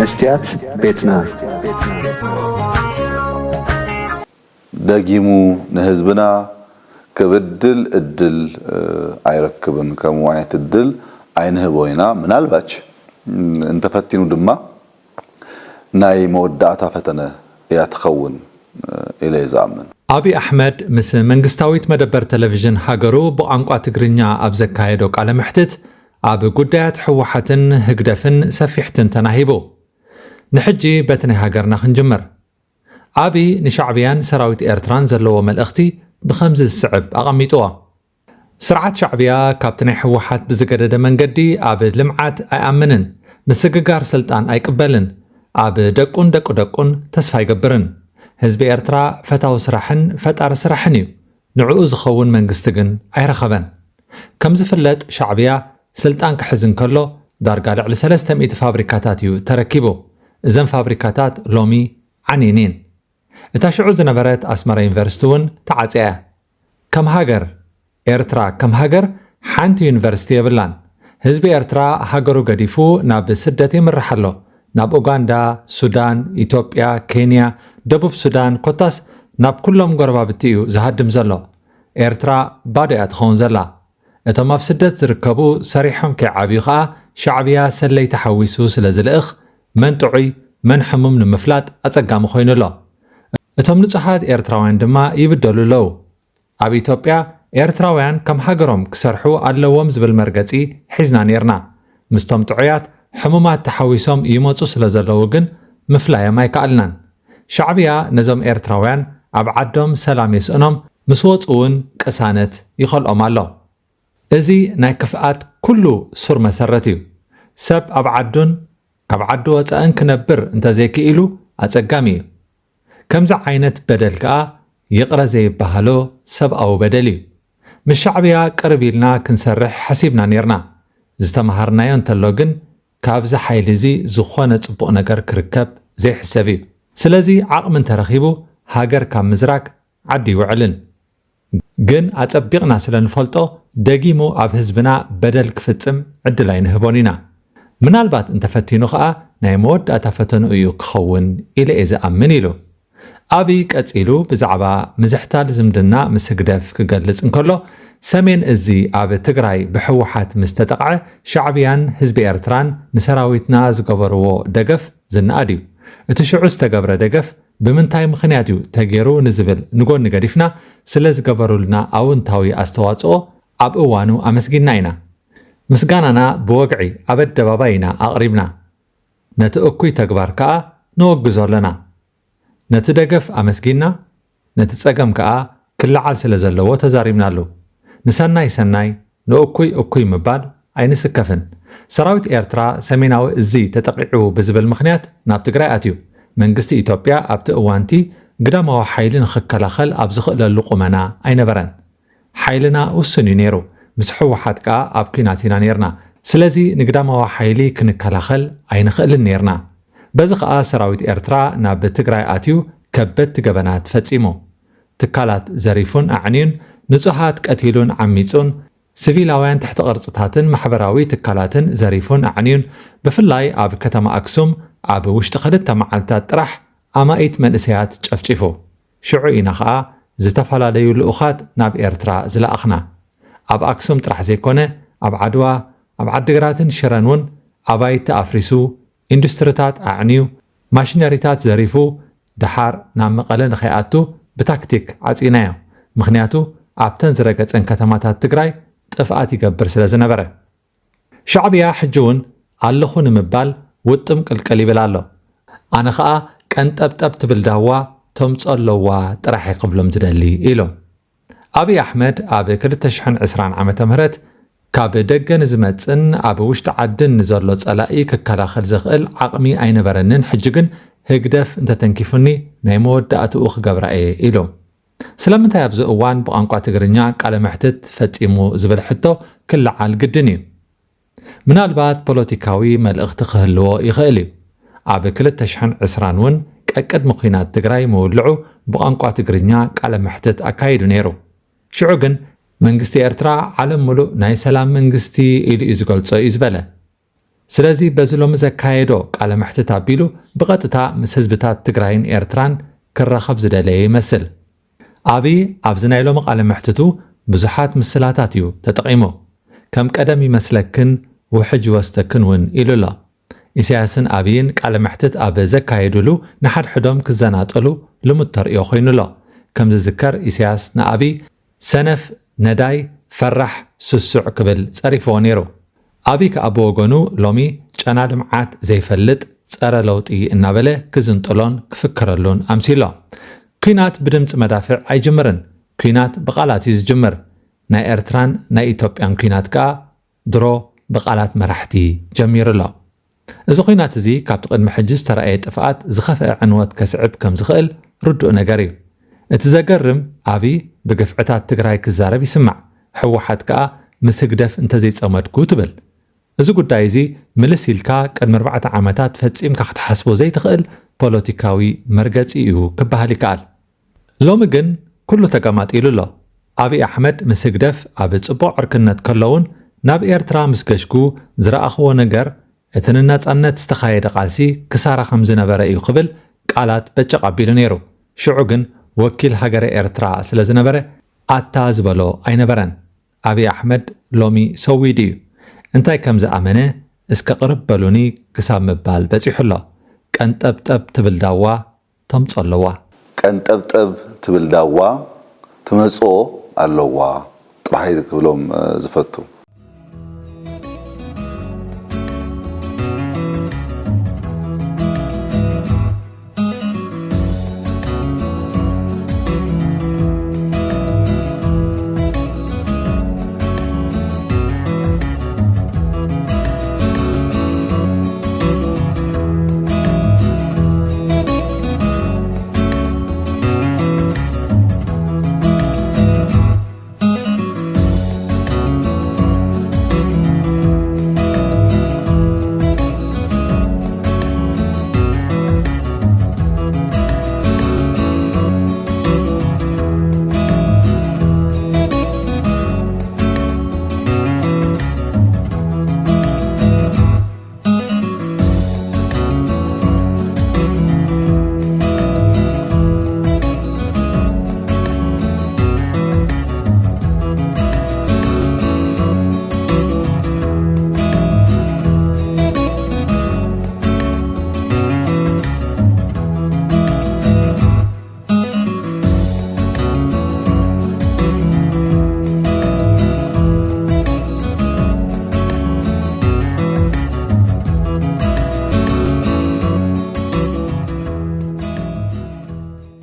መስትያት ቤትና። ደጊሙ ንህዝብና ክብድል እድል ኣይረክብን። ከምኡ ዓይነት እድል ኣይንህቦ ኢና። ምናልባች እንተፈቲኑ ድማ ናይ መወዳእታ ፈተነ እያ ትኸውን ኢለ እየ ዝኣምን። ኣብይ ኣሕመድ ምስ መንግስታዊት መደበር ቴሌቪዥን ሃገሩ ብቋንቋ ትግርኛ ኣብ ዘካየዶ ቃለ መሕትት ኣብ ጉዳያት ህወሓትን ህግደፍን ሰፊሕ ትንተና ሂቡ። ንሕጂ በቲ ናይ ሃገርና ክንጅምር። ኣብይ ንሻዕብያን ሰራዊት ኤርትራን ዘለዎ መልእኽቲ ብኸምዚ ዝስዕብ ኣቐሚጥዎ። ስርዓት ሻዕብያ ካብቲ ናይ ህወሓት ብዝገደደ መንገዲ ኣብ ልምዓት ኣይኣምንን፣ ምስግጋር ስልጣን ኣይቅበልን፣ ኣብ ደቁን ደቂ ደቁን ተስፋ ኣይገብርን። ህዝቢ ኤርትራ ፈታዊ ስራሕን ፈጣሪ ስራሕን እዩ። ንዕኡ ዝኸውን መንግስቲ ግን ኣይረኸበን። ከም ዝፍለጥ ሻዕብያ ስልጣን ክሕዝ እንከሎ ዳርጋ ልዕሊ ሰለስተ ሚእቲ ፋብሪካታት እዩ ተረኪቡ። እዘን ፋብሪካታት ሎሚ ዓንየን እየን። እታ ሽዑ ዝነበረት ኣስመራ ዩኒቨርሲቲ እውን ተዓጽያ እያ። ከም ሃገር፣ ኤርትራ ከም ሃገር ሓንቲ ዩኒቨርሲቲ የብላን። ህዝቢ ኤርትራ ሃገሩ ገዲፉ ናብ ስደት ይምራሕ ኣሎ። ናብ ኡጋንዳ፣ ሱዳን፣ ኢትዮጵያ፣ ኬንያ፣ ደቡብ ሱዳን፣ ኮታስ ናብ ኩሎም ጎረባብቲ እዩ ዝሃድም ዘሎ። ኤርትራ ባዶ እያ ትኸውን ዘላ። እቶም ኣብ ስደት ዝርከቡ ሰሪሖም ከይዓብዩ ኸኣ ሻዕብያ ሰለይቲ ሓዊሱ ስለ ዝልእኽ መን ጥዑይ መን ሕሙም ንምፍላጥ ኣጸጋሚ ኮይኑ ኣሎ። እቶም ንጹሃት ኤርትራውያን ድማ ይብደሉ ኣለዉ። ኣብ ኢትዮጵያ ኤርትራውያን ከም ሃገሮም ክሰርሑ ኣለዎም ዝብል መርገጺ ሒዝና ኔርና። ምስቶም ጥዑያት ሕሙማት ተሓዊሶም ይመጹ ስለ ዘለዉ ግን ምፍላዮም ኣይከኣልናን። ሻዕብያ ነዞም ኤርትራውያን ኣብ ዓዶም ሰላም የስእኖም፣ ምስ ወጹ እውን ቅሳነት ይኸልኦም ኣሎ። እዚ ናይ ክፍኣት ኩሉ ሱር መሰረት እዩ። ሰብ ኣብ ዓዱን ካብ ዓዲ ወጻእን ክነብር እንተዘይክኢሉ ኣጸጋሚ እዩ። ከምዚ ዓይነት በደል ከኣ ይቕረ ዘይበሃሎ ሰብኣዊ በደል እዩ። ምስ ሻዕብያ ቅርብ ኢልና ክንሰርሕ ሓሲብና ኔርና። ዝተመሃርናዮ እንተሎ ግን ካብዚ ሓይሊ እዚ ዝኾነ ጽቡቕ ነገር ክርከብ ዘይሕሰብ እዩ። ስለዚ ዓቕሚ እንተረኺቡ ሃገር ካብ ምዝራግ ዓዲ ይውዕልን። ግን ኣጸቢቕና ስለ ንፈልጦ ደጊሙ ኣብ ህዝብና በደል ክፍጽም ዕድል ኣይንህቦን ኢና። ምናልባት እንተፈቲኑ ኸኣ ናይ መወዳእታ ፈተንኡ እዩ ክኸውን ኢለ እየ ዝኣምን ኢሉ። ኣብይ ቀጺሉ ብዛዕባ ምዝሕታል ዝምድና ምስ ህግደፍ ክገልጽ እንከሎ፣ ሰሜን እዚ ኣብ ትግራይ ብህወሓት ምስ ተጠቕዐ ሻዕብያን ህዝቢ ኤርትራን ንሰራዊትና ዝገበርዎ ደገፍ ዝነኣድ እዩ። እቲ ሽዑ ዝተገብረ ደገፍ ብምንታይ ምኽንያት እዩ ተገይሩ ንዝብል ንጎኒ ገዲፍና፣ ስለ ዝገበሩልና ኣውንታዊ ኣስተዋጽኦ ኣብ እዋኑ ኣመስጊንና ኢና። ምስጋናና ብወግዒ ኣብ ኣደባባይ ኢና ኣቕሪብና። ነቲ እኩይ ተግባር ከኣ ነወግዞ ኣለና። ነቲ ደገፍ ኣመስጊንና፣ ነቲ ጸገም ከኣ ክለዓል ስለ ዘለዎ ተዛሪብናሉ። ንሰናይ ሰናይ፣ ንእኩይ እኩይ ምባል ኣይንስከፍን። ሰራዊት ኤርትራ ሰሜናዊ እዚ ተጠቒዑ ብዝብል ምኽንያት ናብ ትግራይ ኣትዩ። መንግስቲ ኢትዮጵያ ኣብቲ እዋንቲ ግዳማዊ ሓይሊ ንኽከላኸል ኣብ ዝኽእለሉ ቁመና ኣይነበረን። ሓይልና ውሱን እዩ ነይሩ። ምስ ህወሓት ከኣ ኣብ ኲናት ኢና ነይርና። ስለዚ ንግዳማዊ ሓይሊ ክንከላኸል ኣይንኽእልን ነይርና። በዚ ኸኣ ሰራዊት ኤርትራ ናብ ትግራይ ኣትዩ ከበድቲ ገበናት ፈጺሙ። ትካላት ዘሪፉን ኣዕንዩን፣ ንጹሃት ቀቲሉን ዓሚጹን፣ ሲቪላውያን ትሕቲ ቅርጽታትን ማሕበራዊ ትካላትን ዘሪፉን ኣዕንዩን፣ ብፍላይ ኣብ ከተማ ኣክሱም ኣብ ውሽጢ ክልተ መዓልታት ጥራሕ ኣማኢት መንእሰያት ጨፍጪፉ። ሽዑ ኢና ኸኣ ዝተፈላለዩ ልኡኻት ናብ ኤርትራ ዝለኣኽና። ኣብ ኣክሱም ጥራሕ ዘይኮነ፣ ኣብ ዓድዋ፣ ኣብ ዓዲግራትን ሽረን እውን ኣባይቲ ኣፍሪሱ፣ ኢንዱስትሪታት ኣዕንዩ፣ ማሽነሪታት ዘሪፉ፣ ደሓር ናብ መቐለ ንኸይኣቱ ብታክቲክ ዓጺናዮ። ምኽንያቱ ኣብተን ዝረገጸን ከተማታት ትግራይ ጥፍኣት ይገብር ስለ ዝነበረ። ሻዕብያ ሕጂ እውን ኣለኹ ንምባል ውጥም ቅልቅል ይብል ኣሎ። ኣነ ኸኣ ቀንጠብጠብ ትብል ዳዋ ተምጾ ኣለዋ ጥራሕ እየ ክብሎም ዝደሊ ኢሉ። ኣብይ ኣሕመድ ኣብ ክልተ ሽሕን ዕስራን ዓመተ ምህረት ካብ ደገ ንዝመጽን ኣብ ውሽጢ ዓድን ንዘሎ ጸላኢ ክከላኸል ዝኽእል ዓቕሚ ኣይነበረንን፣ ሕጂ ግን ህግደፍ እንተተንኪፉኒ ናይ መወዳእትኡ ክገብራ እየ ኢሉ። ስለምንታይ ኣብዚ እዋን ብቋንቋ ትግርኛ ቃለ መሕትት ፈጺሙ ዝብል ሕቶ ክለዓል ግድን እዩ። ምናልባት ፖለቲካዊ መልእኽቲ ክህልዎ ይኽእል እዩ። ኣብ ክልተ ሽሕን ዕስራን እውን ቀቅድሚ ኲናት ትግራይ ምውልዑ ብቋንቋ ትግርኛ ቃለ መሕትት ኣካይዱ ነይሩ። ሽዑ ግን መንግስቲ ኤርትራ ዓለም ምሉእ ናይ ሰላም መንግስቲ ኢሉ እዩ ዝገልጾ እዩ ዝበለ። ስለዚ በዚ ሎሚ ዘካየዶ ቃለ መሕትት ኣቢሉ ብቐጥታ ምስ ህዝብታት ትግራይን ኤርትራን ክራኸብ ዝደለየ ይመስል። ኣብይ ኣብዚ ናይ ሎሚ ቃለ መሕትቱ ብዙሓት ምስላታት እዩ ተጠቒሙ። ከም ቀደም ይመስለክን ውሕጅ ይወስደክን እውን ኢሉ ኣሎ። ኢሳያስን ኣብይን ቃለ መሕትት ኣብ ዘካየዱሉ ንሓድሕዶም ክዘናጠሉ ልሙድ ተርእዮ ኮይኑ ኣሎ። ከም ዝዝከር ኢሳያስ ንኣብይ ሰነፍ፣ ነዳይ፣ ፈራሕ፣ ስሱዕ ክብል ጸሪፍዎ ነይሩ። ኣብይ ከኣ ብወገኑ ሎሚ ጨና ልምዓት ዘይፈልጥ ጸረ ለውጢ እናበለ ክዝንጥሎን ክፍክረሉን ኣምሲሎ። ኲናት ብድምፂ መዳፍዕ ኣይጅምርን። ኲናት ብቓላት እዩ ዝጅምር። ናይ ኤርትራን ናይ ኢትዮጵያን ኲናት ከኣ ድሮ ብቓላት መራሕቲ ጀሚሩ ኣሎ። እዚ ኲናት እዚ ካብቲ ቅድሚ ሕጂ ዝተራእየ ጥፍኣት ዝኸፍአ ዕንወት ከስዕብ ከም ዝኽእል ርዱእ ነገር እዩ። እቲ ዘገርም ኣብይ ብግፍዕታት ትግራይ ክዛረብ ይስማዕ፣ ህወሓት ከኣ ምስ ህግደፍ እንተዘይጸመድኩ ትብል። እዚ ጉዳይ እዚ ምልስ ኢልካ ቅድሚ ኣርባዕተ ዓመታት ፈጺምካ ክትሓስቦ ዘይትኽእል ፖለቲካዊ መርገጺ እዩ ክበሃል ይከኣል። ሎሚ ግን ኩሉ ተገማጢሉ ኣሎ። ኣብይ ኣሕመድ ምስ ህግደፍ ኣብ ጽቡቕ ዕርክነት ከለውን ናብ ኤርትራ ምስ ገሽጉ ዝረኣኽዎ ነገር እቲ ንናጻነት ዝተኻየደ ቃልሲ ክሳራ ከም ዝነበረ እዩ ክብል ቃላት በጨቕ ኣቢሉ ነይሩ። ሽዑ ግን ወኪል ሃገረ ኤርትራ ስለ ዝነበረ ኣታ ዝበሎ ኣይነበረን። ኣብይ ኣሕመድ ሎሚ ሰዊዱ እዩ። እንታይ ከም ዝኣመነ እስከ ቅርብ በሉኒ ክሳብ ምባል በጺሑ ኣሎ። ቀንጠብጠብ ትብል ዳዋ ተምጾ ኣለዋ። ቀንጠብጠብ ትብል ዳዋ ትመጽኦ ኣለዋ ጥራሕ ክብሎም ዝፈቱ።